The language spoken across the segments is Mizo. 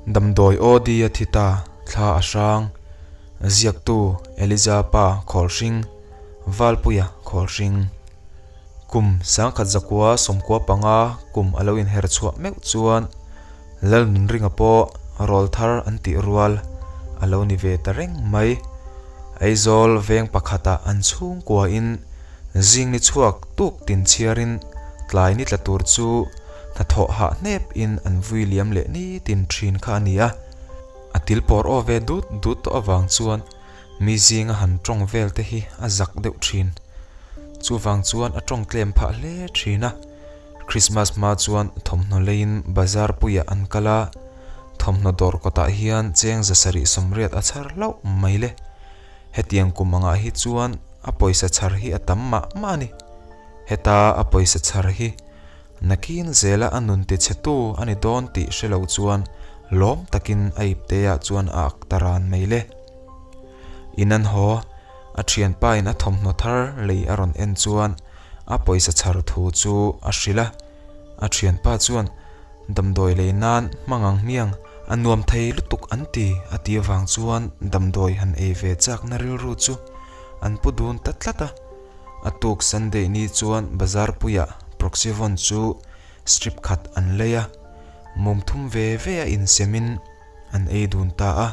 Damdawi OD a thi ta, thla a hrang. Ziaktu Eliza pa Khawlhring, Valpuia Khawlhring. Kum 1995 kum a lo inher chhuah meuh chuan Lalnunringa pawh rawl thar an tih rual a lo ni ve ta reng mai. Aizawl veng pakhatah an chhungkuain zing ni chhuak tuk tin chhiarin tlai ni tla tur chu hnathawh hah hnep in an vui liam leh nitin thin kha a ni a. A til pawr aw ve dut dut tawh avang chuan mi zinga han tawng vel te hi a zak deuh thin. Chuvang chuan a tawng tlem phah hle thin a. Christmas hma chuan thawmhnaw leiin bazar puiah an kal a, thawmhnaw dawr kawtah hian cheng 780 a chhar hlauh mai le. Hetiang kum angah hi chuan a pawisa chhar hi a tam mah mah a ni. Heta a pawisa chhar hi nakin zela a nun tichhetu a ni dawn tih hre lo chuan lawm takin a ipteah chuan a ak ta ran mai le. In an haw, a thianpain a thawmhnaw thar lei a rawn en chuan a pawisa chhar thu chu a hrilh a. A thianpa chuan damdawi lei nan hmang ang hmiang a nuam thei lutuk an ti a ti avang chuan damdawi han ei ve chakna rilru chu an pu dun ta tlat a. A tuk Sunday ni chuan bazar puiah Proxyvon chu strip khat an lei a, mum thum ve ve a insemin an ei dun ta a.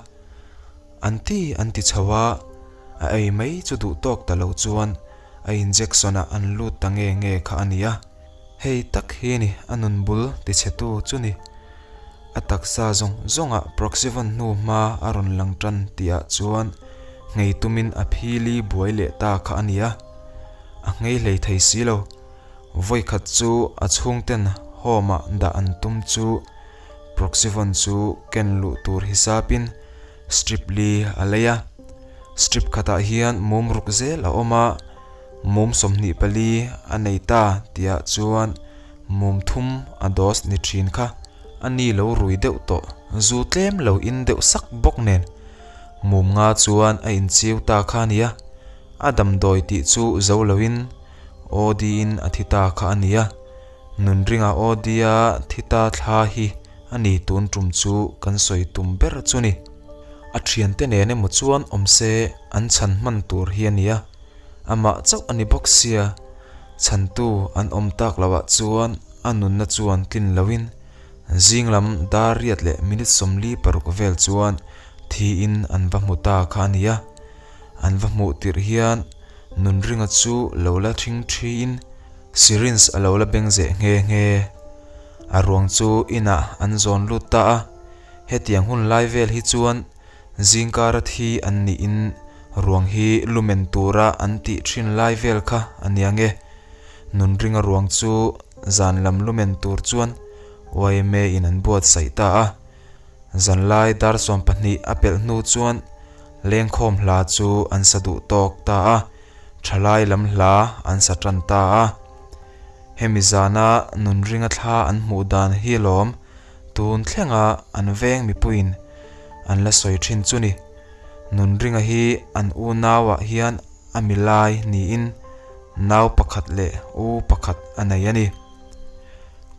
An ti an ti chho a, a ei mai chu duh tawk ta lo chuan a injection ah an lut ta nge nge kha a ni a. Hei tak hi ni a nun bul tichhetu chu ni. A taksa zawng zawngah Proxyvon hnu hma a rawn lang tan tihah chuan nghei tumin a phili buai leh ta kha a ni a, a nghei hlei thei si lo. Vawikhat chu a chhungten home-ah dah an tum chu Proxyvon chu ken luh tur hisapin strip li a lei a. Strip khatah hian mum ruk zel a awm a, mum 24 a nei ta tihah chuan mum thum a dose ni thin kha a ni lo rui deuh tawh, zu tlem lo in deuh sak bawk nen mum nga chuan a inchiu ta kha a nia, a damdawi tih chu zo loin OD in a thi ta kha a nia, Nunringa OD a thi ta thla hi a ni tun tum chu kan sawi tum ber chu ni. A thiante nen emaw chuan awm se an chhan hman tur hi a nia, amah chauh a ni bawk sia, chhantu an awm tak loh ah chuan a nunna chuan tlin loin zing lam dar riat leh minute 46 vel chuan thiin an va hmu ta kha a nia. An va hmuh tirh hian Nunringa chu lo la thing thiin syringe a lo la beng zeh nghe nghe. A ruang chu inah an zawn lut ta a. Hetiang hun lai vel hi chuan zingkara thi an niin ruang hi lumen tura an tih thin lai vel kha a nia nge. Nunringa ruang chu zan lam lumen tur chuan yma in an buatsaih ta a. Zanlai dar 12 a pelh hnu chuan lengkhawm hla chu an sa duh tawk ta a, thalai lam hla an sa tan ta a. Hemi zana Nunringa thla an hmuh dan hi lawm Tun thlenga an veng mipuiin an la sawi thin chu ni. Nunringa hi an unauah hian a milai niin nau pakhat leh u pakhat a nei a ni.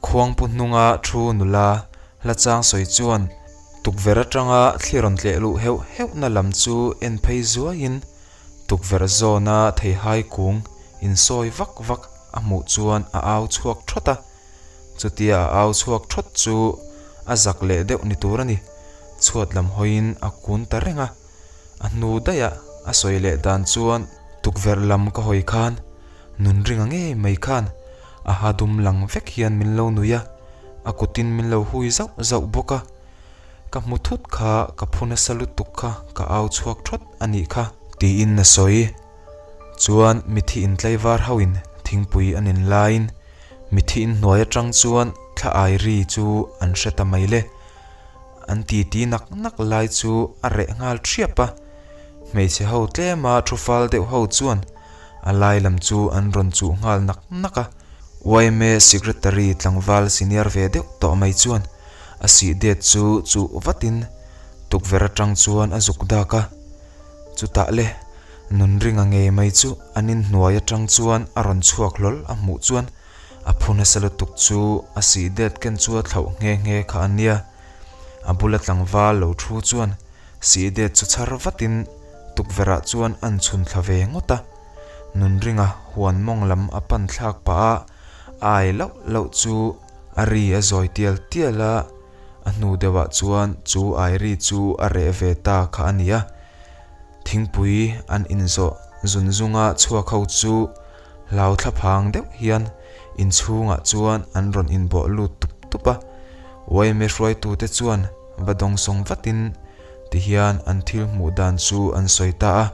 Khuangpu hnunga thu nula hla chang sawi chuan tukverh atanga thli rawn tleh luh heuh heuhna lam chu en phei zuaiin tukverh zawna theihai kung insawi vak vak a hmuh chuan a au chhuak thawt a. Chutia a au chhuak thawt chu a zak leh deuh ni tur a ni. Chhuat lam hawiin a kun ta reng a. A hnu daih a a sawi leh dan chuan tukverh lam ka hawi khan Nunringa ngei mai khan a ha dum lang vek hian min lo nui a, a kutin min lo hui zauh zauh bawk a. Ka hmu thut kha ka phu nasa lutuk kha ka au chhuak thawt a nih kha. Tiin a sawi. Chuan mithi intlaivar hoin thingpui an in laiin Mithi inhnuai atang chuan thla ai ri chu an hre ta mai le. An titi nak nak lai chu a reh nghal thiap a. Hmeichhe ho tlema thu fal deuh ho chuan a lai lam chu an rawn chuh nghal nak nak a. Yma Secretary tlangval senior ve deuh tawh mai chuan a sih det chu chuh vatin tukverh atang chuan a zuk dak a. Chutah le, Nunringa ngei mai chu an inhnuai atang chuan a rawn chhuak hlawl a hmuh chuan a phu nasa lutuk chu a sih det ken chu a thlauh nghe nghe kha a nia. A bula tlangval lo thu chuan sihdet chu chhar vatin tukverhah chuan an chhun thla ve ngawt a. Nunringa huan mawng lam a pan thlak pah a, ai loh loh chu a ri a zawi tial tial a, a hnu deuhah chuan chu ai ri chu a reh ve ta kha a ni a. Thingpui an inzawh zun zunga chhuak ho chu hlau thlaphang deuh hian inchhungah chuan an rawn inbawh lut tup tup a. Yma hruaitute chuan va dawngsawng vatin tihian an thil hmuh dan chu an sawi ta a.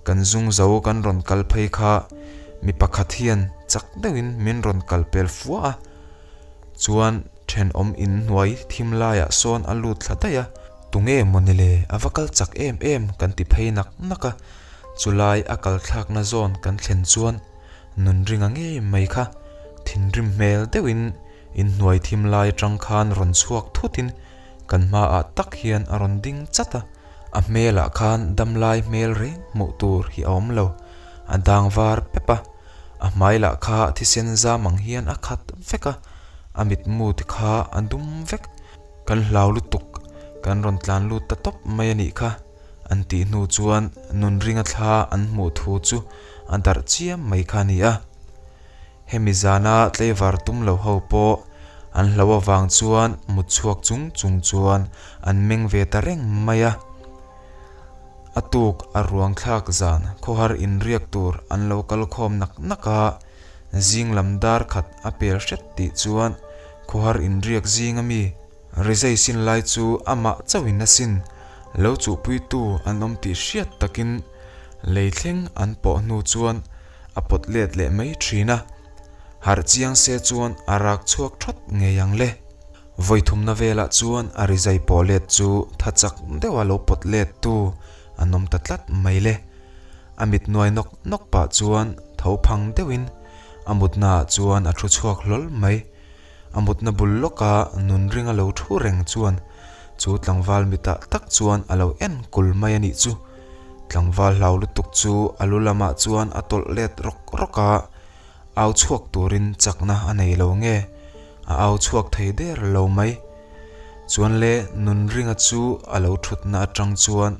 Kan zung zo kan rawn kal phei kha mi pakhat hian chak deuhin min rawn kal pel fua a, chuan thenawm in hnuai thim laiah sawn a lut thla daih a, tunge mawni le a va kal chak em em kan ti phei nak nak a, chulai a kal thlakna zawn kan thlen chuan nunringa ngei mai kha thinrim hmel deuhin in hnuai thim lai atang khan rawn chhuak thutin kan hmaah tak hian a rawn ding chat a. A hmelah khan damlai hmel reng hmuh tur hi a awm lo, a dang var pep a, a hmai lah kha thisen zam ang hian a khat vek a, a mitmu te kha a dum vek. Kan hlau lutuk, kan rawn tlan lut ta tawp mai a nih kha, an tih hnu chuan Nunringa thla an hmuh thu chu a darh chiam mai kha a ni a. Hemi zana tleivar tum lo ho pawh an hlo avang chuan mut chhuak chung chung chuan an meng ve ta reng mai a. A tuk a ruang thlak zan khawhar inriak tur an lo kal khawm nak nak a, zing lam dar khat a pel hret tih chuan khawhar inriak zing ami rizai sin lai chu amah chauhin a sin lo chuhpuitu an awm tih hriat takin lei thleng an pawh hnu chuan a pawt let leh mai thin a, harh chiang se chuan a rak chhuak thawt ngei ang le. Vawi thumna velah chuan a rizai pawh let chu tha chak deuha lo pawt let tu an awm ta tlat mai le. A mit nuai nawk nawk pah chuan tho phang deuhin a mutnaah chuan a thu chhuak hlawl mai. A mutna bul lawka nunringa lo thu reng chuan chu tlangval mitah tak chuan a lo en kul mai a nih chu. Tlangval hlau lutuk chu a lu lamah chuan a tawlh let rawk rawk a, au chhuak turin chakna a nei lo nge a au chhuak thei der lo mai. Chuan le nunringa chu a lo thutna atang chuan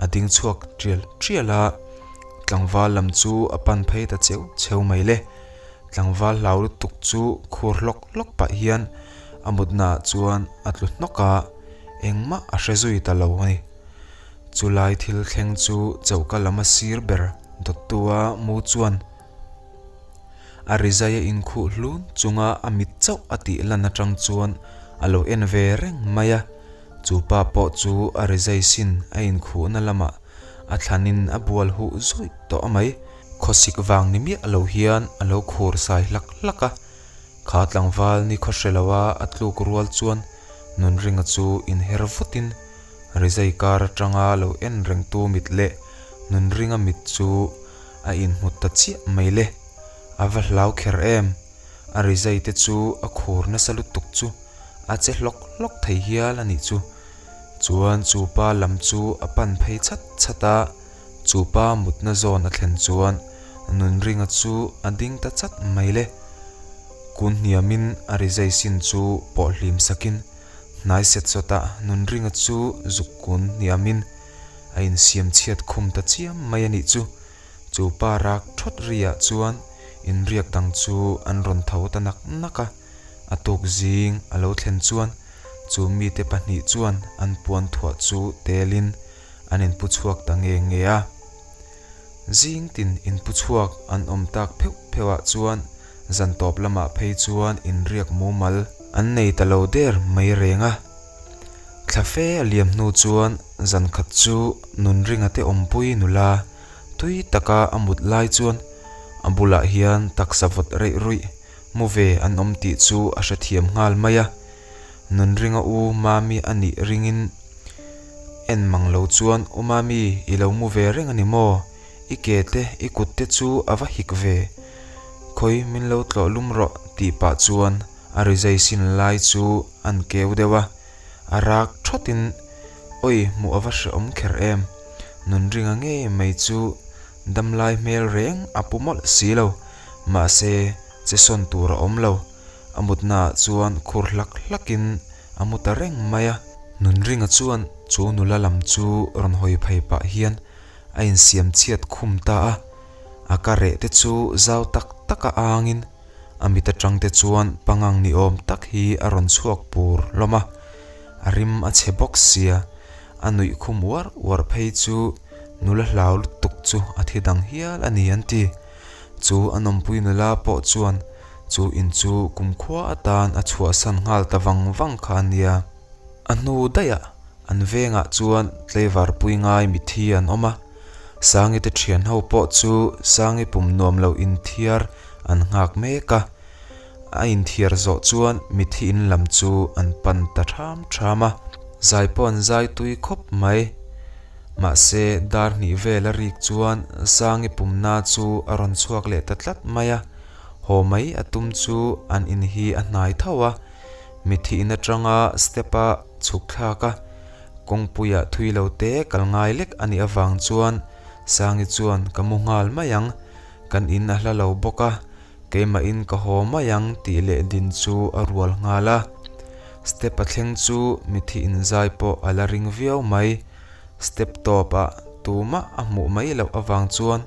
a ding chhuak tial tial a, tlangval lam chu a pan phei ta cheu cheu mai le. Tlangval hlau lutuk chu khur hlawk hlawk pah hian a mutnaah chuan a tlu hnawk a, engmah a hre zui ta lo a ni. Chulai thil thleng chu choka lam a sir ber dawttua mu chuan a rizai a inkhuh hlun chunga a mit chauh a tih lan atang chuan a lo en ve reng mai a, chu pa pawh chu a rizai sin a inkhuhna lamah a thlanin a bual huh zawih tawh a mai. Khawsik vang ni miah lo hian a lo khur sai hlak hlak a, kha tlangval ni khaw hre lo a a tluk rual chuan Nunringa chu inher vutin rizai kar atanga lo en rengtu mit leh Nunringa mit chu a inhmu ta chiah mai le. A va hlau kher em! A rizai te chu a khur nasa lutuk chu a che hlawk hlawk thei hial a nih chu. Chuan chu pa lam chu a pan phei chhat chhat a. Chu pa mutna zawn a thlen chuan Nunringa chu a ding ta chat mai le. Kun hniamin a rizai sin chu pawh hlim sakin hnai set sawtah Nunringa chu zuk kun hniamin a insiam chhiat khum ta chiam mai a nih chu. Chu pa rak thawt riah chuan inriak dang chu an rawn tho ta nak nak a. A tuk zing a lo thlen chuan chu mite pahnih chuan an puan thuah chu telin an inpu chhuak ta nge nge a. Zing tin inpu chhuak an awm tak pheuh pheuh ah chuan zan tawp lamah phei chuan inriak mumal an nei ta lo der mai reng a. Thla fe a liam hnu chuan zan khat chu Nunringa te awmpui nula tui taka a mut lai chuan a bulah hian taksa vawt reih ruih mu ve an awm tih chu a hrethiam nghal mai a. Nunringa u Mami a nih ringin en mang lo chuan U Mami i lo mu ve reng a ni maw? I ke te i kut te chu a va hik ve. Khawi min lo tlawh lum rawh tih pah chuan a rizai sin lai chu an keu deuh a, a rak thawtin Awi hmuh a va hrehawm kher em? Nunringa ngei mai chu damlai hmel reng a pu mawlh si lo, mahse che sawn tur a awm lo. A mutnaah chuan khur hlak hlakin a mu ta reng mai a. Nunringa chuan chu nula lam chu rawn hawi phei pah hian a insiam chhiat khum ta a, a ka reh te chu zau tak tak a angin a mit atang te chuan pangang ni awm tak hi a rawn chhuak pur hlawm a, a rim a chhe bawk sia, a nuih khum uar uar phei chu nula hlau lutuk chu a thi dang hial a ni an ti. Chu a nawmpui nula pawh chuan chu in chu kumkhua atan a chhuahsan nghal ta vang vang kha a nia. A hnu daihah an vengah chuan tleivar pui ngai mithi an awm a, Sangi te thian ho pawh chu Sangi pum nuam lo inthiar an nghak mek a, a inthiar zawh chuan mithi in lam chu an pan ta ṭham ṭham a, zai pawh an zai tui khawp mai. Mahse dar hnih vel a rik chuan Sangi pumna chu a rawn chhuak leh ta tlat mai a, haw mai a tum chu an in hi a hnai tho a, Mithi in atanga step a chhuk thlak a, kawngpuiah thui lo te kal ngai lek a nih avang chuan Sangi chuan ka mu nghal mai ang, kan in a hla lo bawk a, keimahin ka haw mai ang tih leh din chu a rual nghal a. Step a thleng chu mithi inzai pawh a la ring viau mai. Step tawp ah tumah a hmuh mai loh avang chuan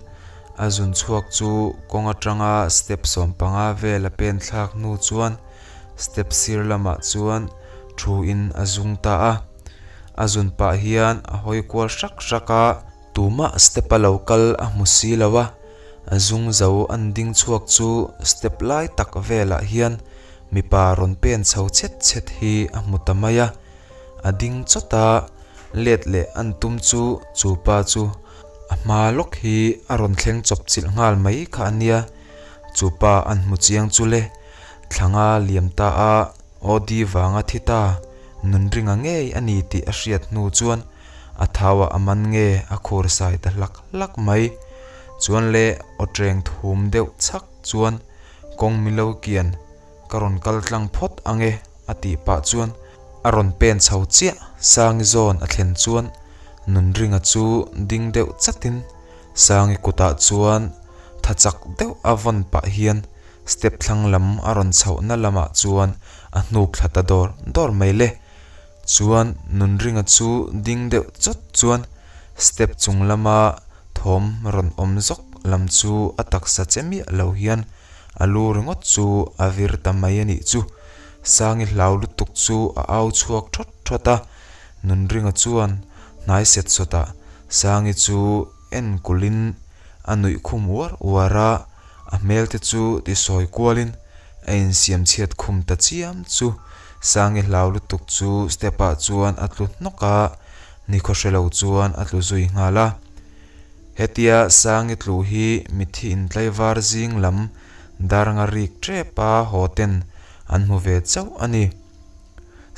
a zun chhuak chu kawng atanga step 15 vel a pen thlak hnu chuan Step sir lamah chuan thu in a zung ta a, a zun pah hian a hawi kual hrak hrak a, tumah step a lo kal a hmu si lo a, a zung zo an ding chhuak chu step lai tak velah hian mipa rawn pen chho chhet chhet hi a hmu ta mai a, a ding chawt a, let leh an tum chu chu pa chu a hma lawk hi a rawn thleng chawp chilh nghal mai kha a nia. Chu pa an hmu chiang chu le, thlanga liam ta a OD vanga thi ta, nunringa ngei a ni tih a hriat hnu chuan a thauah a man nge a khur sai ta hlak hlak mai. Chuan le aw ṭeng thum deuh chhak chuan kawng milo kian ka rawn kal tlang phawt ang e a tih pah chuan a rawn pen chho chiah Sangi zawn a thlen chuan nunringa chu ding deuh chatin Sangi kutah chuan tha chak deuh a vawn pah hian step thlang lam a rawn chhohna lamah chuan a hnuk thla ta dawr dawr mai le. Chuan Nunringa chu ding deuh chawt chuan step chung lama thawm rawn awm zawk lam chu a taksa che miah lo hian a lu ringawt chu a vir ta mai a nih chu. Sangi hlau lutuk chu a au chhuak thawt thawt a, Nunringa chuan hnai set sawtah Sangi chu en kulhin a nuih khum uar uar a, a hmel te chu ti sawi kualin a insiam chhiat khum ta chiam chu Sangi hlau lutuk chu step ah chuan a tlu hnawk a, nikhaw hre lo chuan a tlu zui nghal a. Hetia Sangi tlu hi mithi intlaivar zing lam dar nga rik tep a haw ten an hmu ve chauh a ni.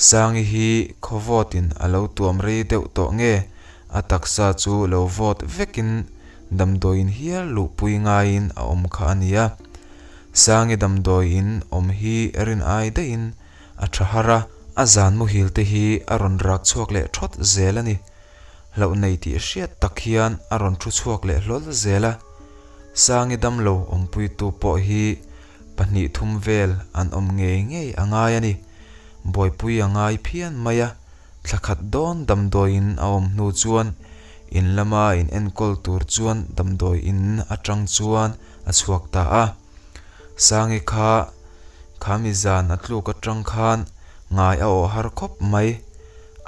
Sangi hi khaw vawtin a lo tuam rei deuh tawh nge a taksa chu lo vawt vekin damdawiin hial luhpui ngaiin a awm kha a nia. Sangi damdawiin awm hi rin ai daihin a tha har a, a zan muhil te hi a rawn rak chhuak leh thawt zel a ni. Hlauh nei tih hriat tak hian a rawn thu chhuak leh hlawl zel a. Sangi damlo awmpuitu pawh hi pahnih thum vel an awm ngei ngei a ngai a ni. Buaipui a ngai phian mai a, thla khat dawn damdawiin a awm hnu chuan in lama in enkawl tur chuan damdawi in atang chuan a chhuak ta a. Sangi kha khami zan a tluk atang khan ngai a awh har khawp mai.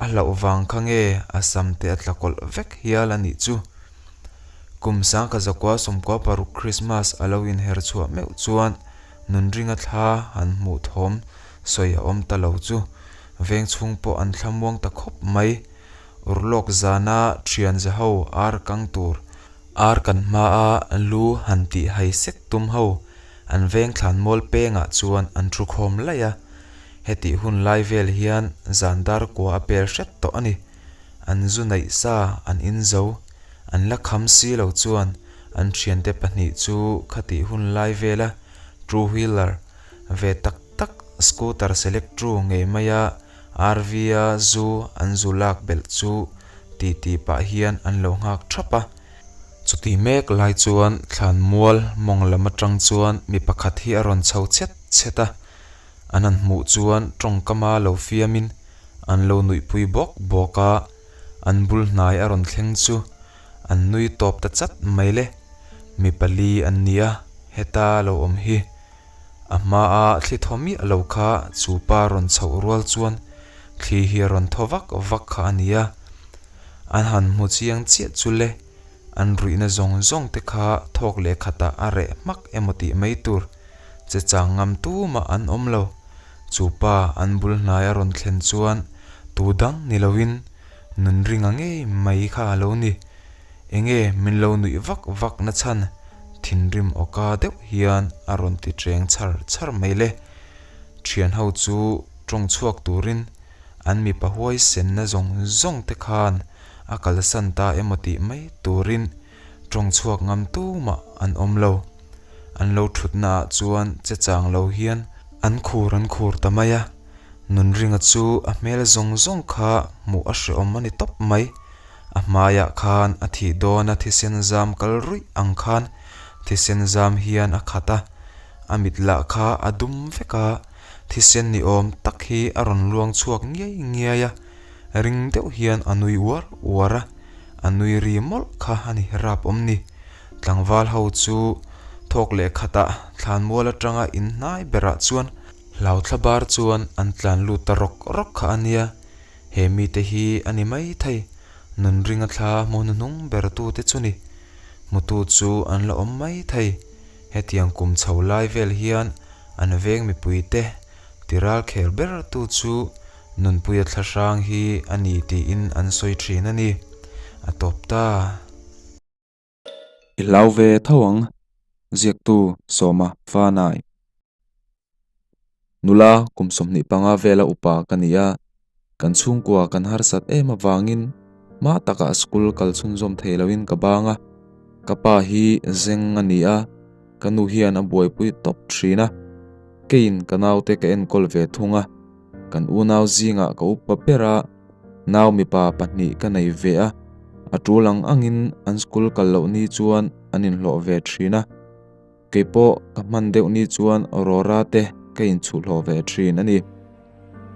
A hlauh vang kha nge a sam te a tla kawlh vek hial a nih chu. Kum 1996 Krismas a lo inher chhuah meuh chuan Nunringa thla han hmuh thawm sawi a awm ta lo chu veng chhung pawh an thlamuang ta khawp mai. Urlawk zana thian za ho ar kang tur ar kan hmaa lu han tih hai sek tum ho an veng thlan mual pengah chuan an thu khawm laih a. Hetih hun lai vel hian zan dar kua a pel hret tawh a ni. An zu neih sa an in zo an la kham si lo chuan an thiante pahnih chu khatih hun lai vela two wheeler ve tak tak scooter select-tu ngei maia RV-a zu an zu lak belh chu ti ti pah hian an lo nghak thap a. Chuti mek lai chuan thlan mual mawng lam atang chuan mi pakhat hi a rawn chho chhet chhet a, an han hmuh chuan tawngkama lo fiamin. An lo nuihpui bawk bawk a, an bul hnai a rawn thleng chu an nui tawp ta chat mai le. Mi pali an ni a, heta lo awm hi. A hmaa thli thaw miah lo kha chu pa rawn chhoh rual chuan thli hi a rawn thaw vak vak kha a ni a. An han hmu chiang chiah chu le, an ruihna zawng zawng te kha thawk leh khatah a reh hmak emaw tih mai tur che chang ngam tumah an awm lo. Chu pa an bul hnai a rawn thlen chuan tu dang ni loin nun ringa ngei mai kha a lo ni. Enge min lo nuih vak vak na chhan thinrim awka deuh hian a rawn ti cheng chhar chhar mai le. Thian ho chu tawng chhuak turin an mipa huaisenna zawng zawng te khan a kalsan ta emaw tih mai turin tawng chhuak ngam tumah an awm lo. An lo thutna ah chuan che chang lo hian an khur an khur ta mai a. Nunringa chu a hmel zawng zawng kha hmuh a hrehawm a ni tawp mai. A hmaiah khan a thih dawna thisen zam kal ruih ang khan thisen zam hian a khat a, a mit lah kha a dum vek a, thisen ni awm tak hi a rawn luang chhuak ngiai ngiai a, ring deuh hian a nui uar uar a, a nui ri mawlh kha a ni rap awm ni. Tlangval ho chu thawk leh khatah thlanmual atanga inhnai berah chuan hlau thla bar chuan an tlan lut ta rawk rawk kha a nia. He mite hi a ni mai thei, nun ringa thla hmu hnuhnung ber tute chu ni. Hmutu chu an la awm mai thei. Hetiang kum chho lai vel hian an veng mipuite tiral khel ber tu chu Nunpuia thla hrang hi a ni tiin an sawi thin a ni. A tawp ta. I hlau ve tho ang, ziaktu Sawma Fanai. Nula kum 25 vela upa ka ni a, kan chhungkua kan harsat em avangin hma takah school kal chhunzawm thei loin ka bang a, ka pa hi zeng a ni a, ka nu hian a buaipui tawp thin a, keiin ka naute ka enkawl ve thung a, kan unau zingah ka upa ber a, nau mipa pahnih ka nei ve a, a tul ang angin an school kal loh ni chuan an inhlawh ve thin a. Kei pawh ka hman deuh ni chuan Aurora te ka inchhuh hlawh ve thin a ni.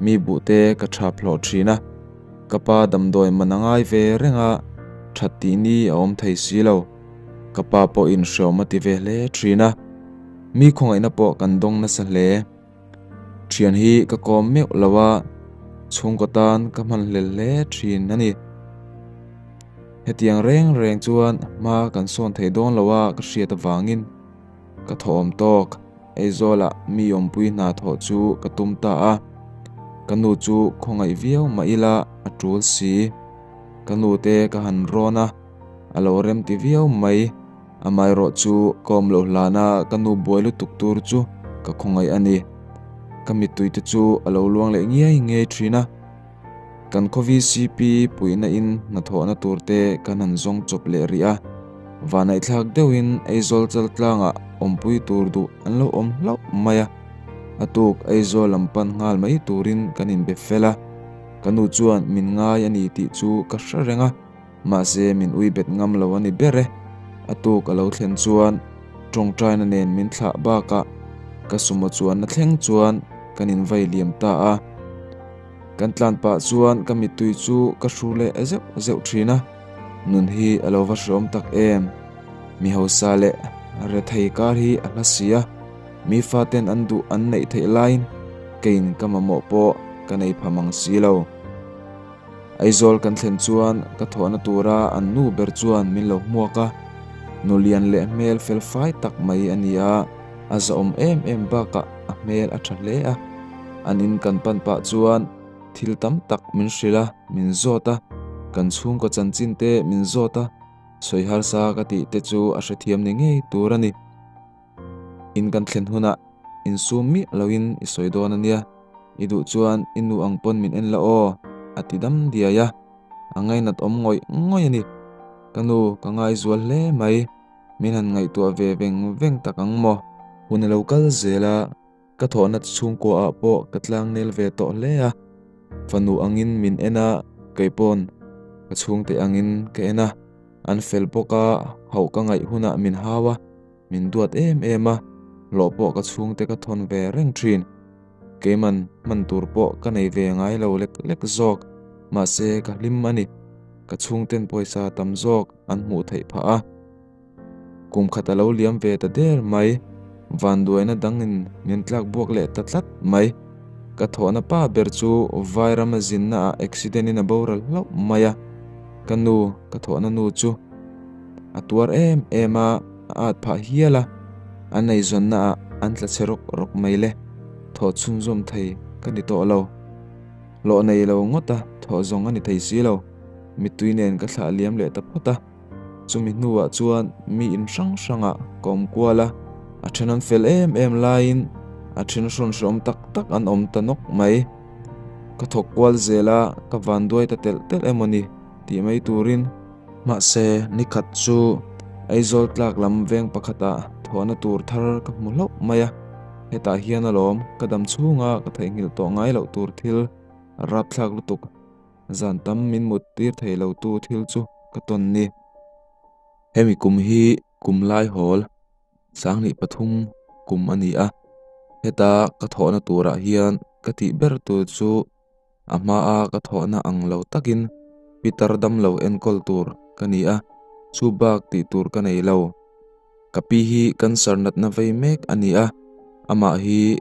Mi buh te ka thap hlawh thin a, ka pa damdawi man a ngai ve reng a, that tih ni a awm thei si lo. Ka pa pawhin hreawm a ti ve hle thin a, mi khawngaihna pawh kan dawng nasa hle. Thian hi ka kawm meuh lo a, chhungkaw tan ka hman hlel hle thin a ni. Hetiang reng reng chuan hma kan sawn thei dawn lo a ka hriat avangin ka thawhawm tawk. Aizawlah mi awmpui hna thawh chu ka tum ta a, ka nu chu khawngaih viau mah ila a tul si. Ka nu te ka han rawn a, a lo remti viau mai. Amaherawh chu ka awm loh hlana ka nu buai lutuk tur chu ka khawngaih a ni. Ka mittui te chu a lo luang leh ngiai ngiai thin a. Kan khaw VCP puihna in hnathawhna tur te kan han zawng chawp leh rih a. Vanaihthlak deuhin Aizawl chaltlangah awmpui tur duh an lo awm hlauh mai a. A tuk Aizawl lam pan nghal mai turin kan inbe fel a. Ka nu chuan min ngai a ni tih chu ka hre reng a. Mahse min ui bet ngam lo a ni ber e. A tuk a lo thlen chuan tawngtaina nen min thlah bakah ka sumo chuanna thleng chuan kan invai liam ta a. Kan tlan pah chuan ka mittui chu ka hru leh zeuh zeuh thin a, nun hi a lo va hreawm tak em. Mi hausa leh rethei kar hi a hla si a, mi faten an duh an neih theih laiin keiin ka mamawh pawh ka nei pha mang si lo. Aizawl kan thlen chuan ka thawhna tura an nu ber chuan min lo hmuak a, nu lian leh hmel fel fai tak mai a ni a, a zahawm em em bakah a hmel a tha hle a. An in kan pan pah chuan thil tam tak min hrilh a, min zawt a, kan chhungkaw chanchin te min zawt a, sawi harsa ka tih te chu a hrethiam ni ngei tur a ni. In kan thlen hunah insum miah loin i sawi dawn a nia, i duh chuan i nu ang pawn min en la aw, a ti dam diai a, a ngainat awm ngawih ngawih a ni. Ka nu ka ngaizual hle mai, min han ngaihtuah ve veng veng tak ang maw? Hun a lo kal zel a. Ka thawhna chhungkua ah pawh ka tlang nel ve tawh hle a, fanu angin min en a, kei pawn ka chhungte angin ka en a, an fel bawk a, hauh ka ngaih hunah min hau a, min duat em em a, hlawh pawh ka chhungte ka thawn ve reng thin. Keiman hman tur pawh ka nei ve ngai lo lek lek zawk. Mahse ka hlim a ni. Ka chhungten pawisa tam zawk an hmuh theih phah a. Kum khat a lo liam ve ta der mai. Vanduaina dangin min tlak buak leh ta tlat mai. Ka thawhna pa ber chu Vairama zinna ah accident in a boral hlauh mai a. Ka nu, ka thawhna nu chu a tuar em em a, a at phah hial a. An eizawnna ah an tla chhe rawk rawk mai le. Thawh chhunzawm thei ka ni tawh lo. Hlawh nei lo ngawt a, thawh zawng a ni thei si lo. Mittui nen ka thlah liam leh ta phawt a. Chumi hnuah chuan mi in hrang hrangah ka awm kual a, a then an fel em em laiin a then hrawn hreawm tak tak an awm ta nawk mai. Ka thawk kual zel a, ka vanduai ta telh telh emaw ni tih mai turin. Mahse, nikhat chu Aizawl tlak lam veng pakhatah thawhna tur thar ka hmu hlauh mai a, hetah hian alawm ka dam chhunga ka theihnghilh tawh ngai loh tur thil rapthlak lutuk. Zan tam min mut tir thei lo tu thil chu ka tawn ni. Hemi kum hi kum lai hawl 2003 kum a ni a, heta ka thawhna turah hian ka tih ber tur chu a hmaa ka thawhna ang lo takin pitar damlo enkawl tur ka ni a, chu bak tih tur ka nei lo. Ka pi hi cancer natna vei mek a ni a, amah hi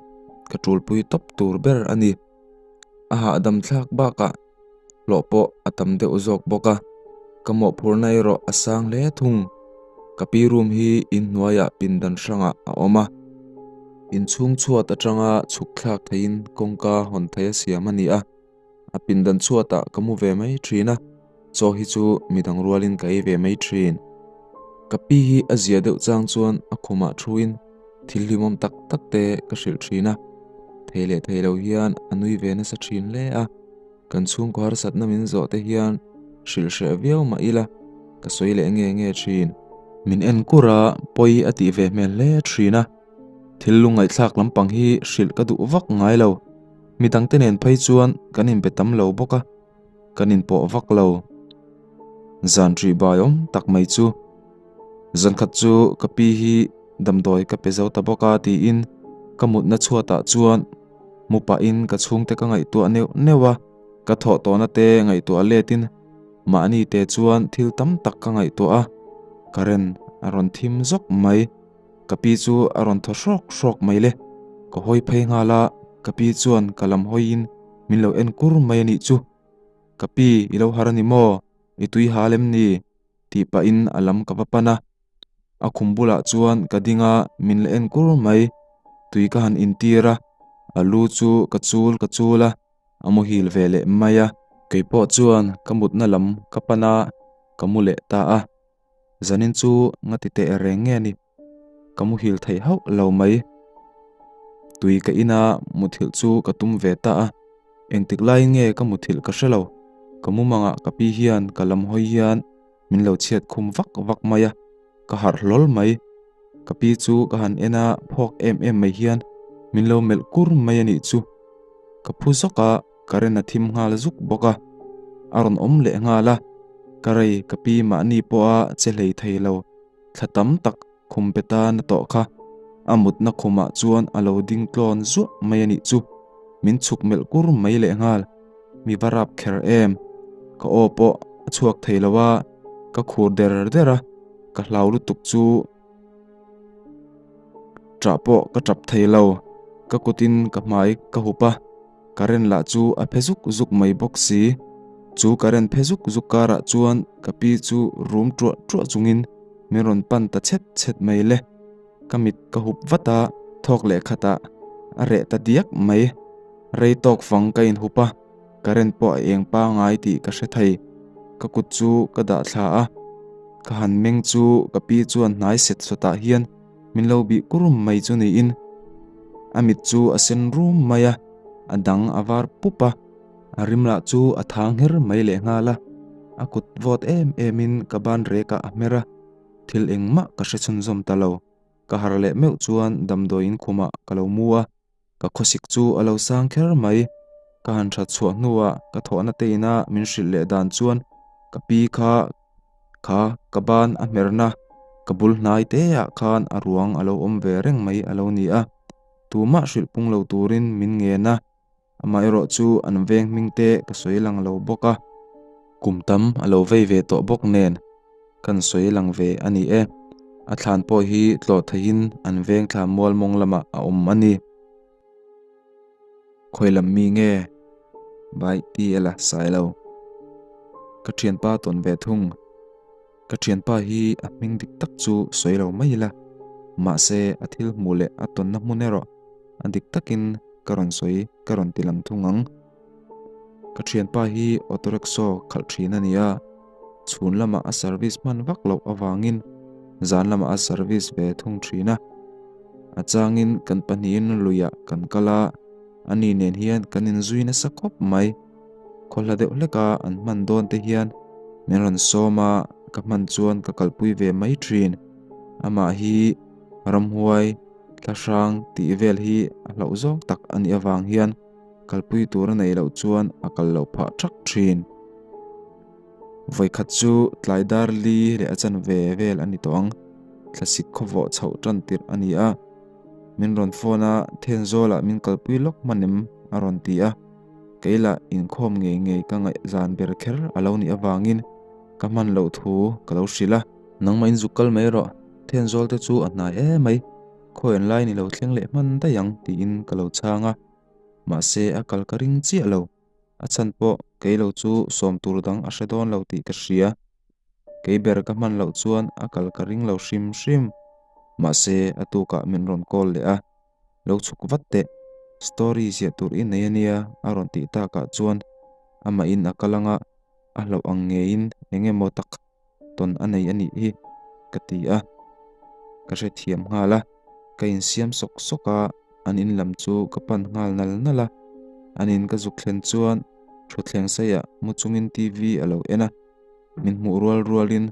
ka tulpui tawp tur ber a ni. A hahdam thlak bakah hlawh pawh a tam deuh zawk bawk a, ka mawhphurhna erawh a sang hle thung. Ka pi room hi inhnuaiah pindan hrangah a awm a, inchhung chhuat atanga chhuk thlak theihin kawngka hawn thei a siam a ni a, a pindan chhuatah ka mu ve mai thin a, chaw hi chu midang rualin ka ei ve mai thin. Ka pi hi a zia deuh chang chuan a khumah thuin thil hlimawm tak tak te ka hrilh thin a, thei leh thei lo hian a nui ve nasa thin hle a, kan chhungkaw harsatna min zawh te hian hrilh hreh viau mah ila ka sawi leh nge nge thin. Min en kur a, pawi a tih ve hmel hle thin a, thil lungngaihthlak lampang hi hrilh ka duh vak ngai lo, midangte nen phei chuan kan inbe tam lo bawk a. Kan inpawh vak lo. Zan ṭih bai awm tak mai chu. Zan khat chu ka pi hi damdawi ka pe zo ta bawk a tiin ka mutna chhuatah chuan mu pahin ka chhungte ka ngaihtuah neuh neuh a, ka thawh tawhna te ngaihtuah letin mahni te chuan thil tam tak ka ngaihtuah a, current a rawn thim zawk mai. Ka pi chu a rawn thaw hrawk hrawk mai le. Ka hawi phei nghal a, ka pi chuan ka lam hawiin min lo en kur mai a nih chu. Ka pi, i lo har a ni maw? I tui hal em ni? tih pahin a lam ka va pan a. A khum bulah chuan ka ding a, min la en kur mai. Tui ka han intir a, a lu chu ka chul ka chul a, a muhil ve leh mai a. Kei pawh chuan ka mutna lam ka pan a, ka mu leh ta a. Zanin chu nga ti teh reng nge ni? Ka muhil thei hauh lo mai. Tui ka ina muthilh chu ka tum ve ta a, engtik laiin nge ka muthilh ka hre lo. Ka mumangah ka pi hian ka lam hawi hian min lo chhiat khum vak vak mai a, ka harh hlawl mai. Ka pi chu ka han en a, phawk em em mai hian min lo melh kur mai a nih chu. Ka phu zawk a. Current a thim nghal zuk bawk a, a rawn awm leh nghal a, ka rei ka pi mahni pawha che hlei thei lo, thla tam tak khum pe ta na tawh kha, a mutna khumah chuan a lo ding tlawn zuah mai a nih chu, min chhuk melh kur mai leh nghal, mi va rap kher em, ka aw pawh a chhuak thei lo a, ka khur der der a, ka hlau lutuk chu. Ṭah pawh ka ṭap thei lo, ka kutin ka hmai ka hup a, current lah chu a phe zuk zuk mai bawk si. Chu current phe zuk zuk karah chuan ka pi chu rum ṭuah ṭuah chungin min rawn pan ta chhet chhet mai le. Ka mit ka hup vat a, thawk leh khatah a reh ta diak mai. Rei tawk fang ka inhup a. Current pawh a eng pangai tih ka hre thei. Ka kut chu ka dah thla a, ka han meng chu ka pi chuan hnai set sawtah hian min lo bih kurum mai chu niin a mit chu a sen rum mai a, a dang a var pup a, a rim lah chu a thang her mai lehnghal a, a kut vawt em em in ka ban rekah a hmer a, thil engmah ka hre chhunzawm ta lo. Ka harh leh meuh chuan damdawiin khumah ka lo mu a. Ka khawsik chu a lo sang kher mai. Ka han that chhuah hnuah ka thawhna te ina min hrilh leh dan chuan ka pi kha kha ka ban a hmerna ka bul hnai te ah khan a ruang a lo awm ve reng mai a lo ni a. Tumah hrilh pung lo turin min ngen a, amaherawh chu an veng hming te ka sawi lang lo bawk a. Kum tam a lo vei ve tawh bawk nen kan sawi lang ve a ni e. A thlan pawh hi tlawh theihin an veng thla mual mawng lamah a awm a ni. Khawi lam mi nge? Bai ti ela sai lo. Ka thianpa tawn ve thung. Ka thianpa hi a hming dik tak chu sawi lo mai ila, mahse a thil hmuh leh a tawnna hmun erawh a dik takin ka rawn sawi ka rawn ti lang thung ang. Ka thianpa hi auto rickshaw khalh thin a ni a, chhun lamah a service hman vak loh avangin zan lamah a service ve thung thin a. A changin kan pahnihin luiah kan kal a, ani nen hian kan inzui nasa khawp mai. Khaw hla deuh hleka an hman dawn te hian min rawn sawm a, ka hman chuan ka kalpui ve mai thin. Amah hi ramhuai, thlahrang tih vel hi a hlauh zawng tak a nih avang hian kalpui tur a neih loh chuan a kal loh phah thak thin. Vawikhat chu tlai dar li leh a chanve vel a ni tawh ang, thlasik khawvawh chhoh tan tirh a ni a. Min rawn phone a, Thenzawlah min kalpui lawk hman em? a rawn ti a. Kei lah inkhawm ngei ngei ka ngaih zan ber kher a lo nih avangin ka hman loh thu ka lo hrilh a. Nangmah in zuk kal mai rawh, Thenzawl te chu a hnai em mai, khawi an lai ni lo thleng leh hman daih ang tiin ka lo chhang a. Mahse a kal ka ring chiah lo, a chhan pawh kei lo chu sawm tur dang a hre dawn lo tih ka hria. Kei ber ka hman loh chuan a kal ka ring lo hrim hrim. Mahse a tukah min rawn call leh a. Lo chhuk vat teh, story ziah tur i nei ania a rawn tih takah chuan amahin a kal anga a hlauh ang ngeiin eng emaw tak tawn a nei a nih hi ka ti a, ka hrethiam nghal a, ka insiam sawk sawk a, an in lam chu ka pan nghal nal nal a, an in ka zuk thlen chuan thutthleng saiah mu chungin TV a lo en a. Min hmuh rual rualin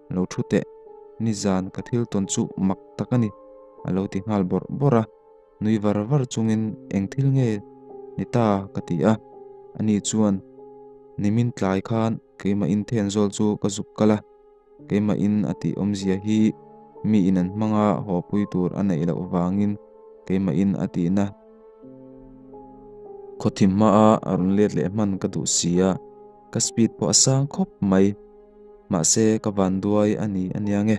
lo thu teh, nizan ka thil tawn chu mak tak a ni, a lo ti nghal bawrh bawrh a. Nui var var chungin eng thil nge ni ta ka ti a. Ani chuan, Nimin tlai khan keimah in Thenzawl chu ka zuk kal a, keimah in a tih awmzia hi mi in an hmanga haw pui tur a neih loh vangin keimah in a tihna. Khawthim hmaa a rawn let leh hman ka duh si a. Ka speed pawh a sang khawp mai. Mahse ka van duai a ni a nia nge.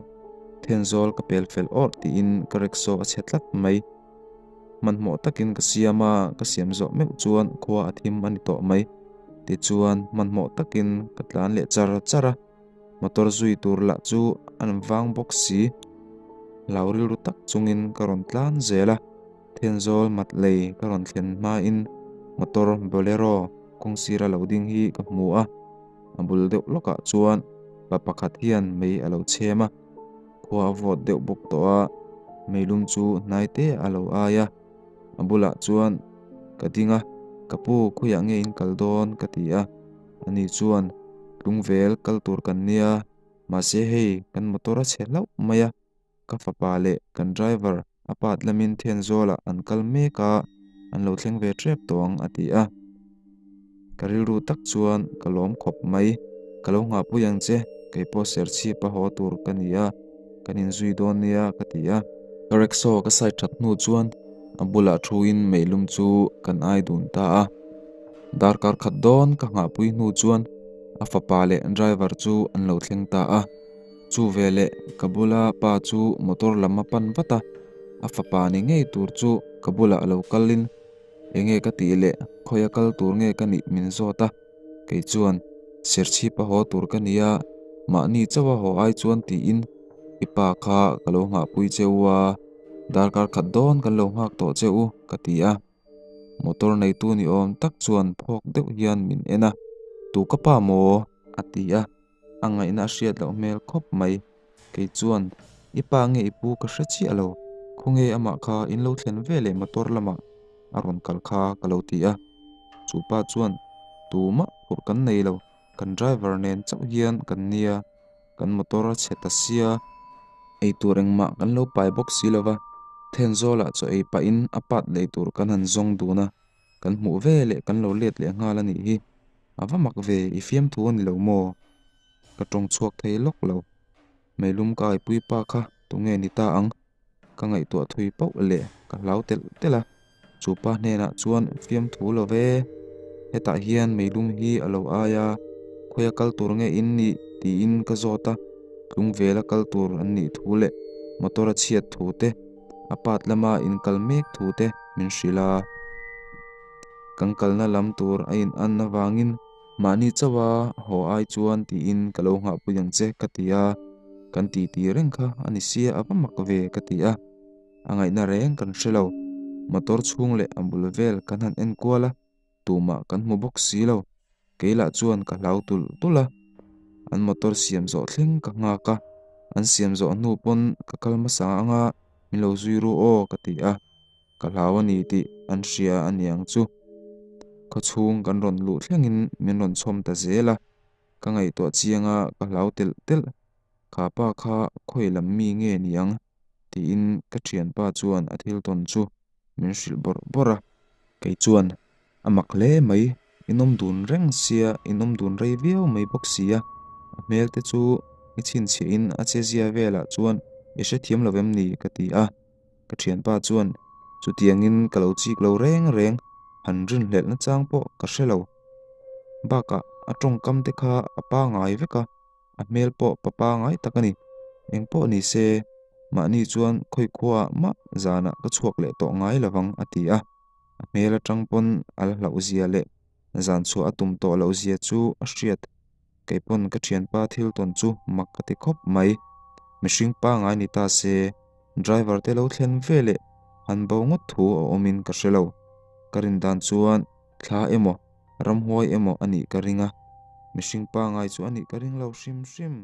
Thenzawl ka pel fel awrh tiin ka rickshaw a chhe tlat mai. Hmanhmawh takin ka siam a, ka siam zawh meuh chuan khua a thim a ni tawh mai. Tichuan hmanhmawh takin ka tlan leh char char a. Motor zui tur lah chu an vang bawk si. Hlau rilru tak chungin ka rawn tlan zel a. Thenzawl mat lei ka rawn thlen hmain motor Bolero kawng sira lo ding hi ka hmu a, a bul deuh lawkah chuan pa pakhat hian mei a lo chhem a, khua a vawt deuh bawk tawh a, meilum chu hnai te a lo ai a, a bulah chuan ka ding a, ka pu khawiah nge in kal dawn ka ti a, ani chuan tlungvel kal tur kan nia, mahse hei kan motor a chhe hlauh mai a. Ka fapa leh kan driver a pat lamin Thenzualah an kal mek a, an lo thleng ve tep tawh ang a ti a. Ka rilru tak chuan ka lawm khawp mai. Ka lo nghahpui ang che, kei pawh Serchhip a haw tur ka ni a, kan inzui dawn nia ka ti a. Ka rickshaw ka side that hnu chuan a bulah thuin meilum chu kan ai dun ta a. Darkar khat dawn ka nghahpui hnu chuan a fapa leh driver chu an lo thleng ta a. Chu veleh ka bula pa chu motor lam a pan vat a, a fapa ni ngei tur chu ka bulah a lo kalin enge ka tih leh khawi a kal tur nge ka nih min zawt a, kei chuan Serchhip a haw tur ka nia, mahni chauh a haw ai chuan tiin i pa kha ka lo nghahpui che u a, darkar khat dawn kan lo nghak tawh che u ka ti a. Motor neitu ni awm tak chuan phawk deuh hian min en a, Tu ka pa maw? a ti a. A ngaihna a hriat loh hmel khawp mai. Kei chuan, I pa nge i pu ka hre chiah lo, khawnge amah kha in lo thlen ve leh motor lamah a rawn kal kha ka lo ti a. Chu pa chuan, Tumah phurh kan nei lo, kan driver nen chauh hian kan nia, kan motor a chhe ta sia, eitur engmah kan lo pai bawk si lo va, Thenzawlah chaw ei pahin a pat lei tur kan han zawng dun a, Kan hmuh ve leh kan lo let leh nghal a nih hi. A va mak ve, i fiamthu a ni lo maw? Ka tawng chhuak thei lawk lo. Meilum ka aipui pa kha tunge ni ta ang? Ka ngaihtuah thui pauh leh ka hlau telh telh a, chu pa hnenah chuan fiamthu lo ve, hetah hian meilum hi a lo ai a, khawia kal tur nge in nih tiin ka zawt a, tlungvela kal tur an nih thu leh motor a chhiat thu te, a pat lama in kal mek thu te min hrilh a. Kan kalna lam tur a in an avangin mahni chauha haw ai chuan tiin ka lo nghahpui ang che ka ti a, kan titi reng kha a ni sia a va mak ve ka ti a, a ngaihna reng kan hre lo. Motor chhung leh a bul vel kan han en kual a, tumah kan hmu bawk si lo. Kei lah chuan ka hlau tulh tulh a, an motor siam zawh thleng ka nghak a, an siam zawh hnu pawn ka kal hmasa anga min lo zui ru aw ka ti a. Ka hlau a ni tih an hria a niang chu. Khawchhung kan rawn luh thlengin min rawn chhawm ta zel a, ka ngaihtuah chiang a ka hlau telh telh. Kha pa kha khawi lam mi nge niang? tiin ka thianpa chuan a thil tawn chu min hrilh bawrh bawrh a. Kei chuan a mak hle mai, in awm dun reng sia, in awm dun rei viau mai bawk si a, a hmel te chu i chhinchhiahin a chezia velah chuan i hrethiam lo em ni? ka ti a. Ka thianpa chuan, Chutiangin ka lo chik lo reng reng, han rinhlelhna chang pawh ka hre lo. Bakah a tawngkam te kha a pangai vek a, a hmel pawh pa pangai tak a ni. Eng pawh ni se, mahni chuan khawi khuaah mah zanah ka chhuak leh tawh ngai lovang a ti a. A hmel atang pawn a la hlauhzia leh zan chhuah a tum tawh lohzia chu a hriat. Kei pawn ka thianpa thil tawn chu mak ka ti khawp mai. Mihring pangai ni ta se, driver te lo thlen ve leh han bo ngawt thu a awmin ka hre lo. Ka rin dan chuan thla emaw, ramhuai emaw a nih ka ring a, mihring pangai chu a nih ka ring lo hrim hrim.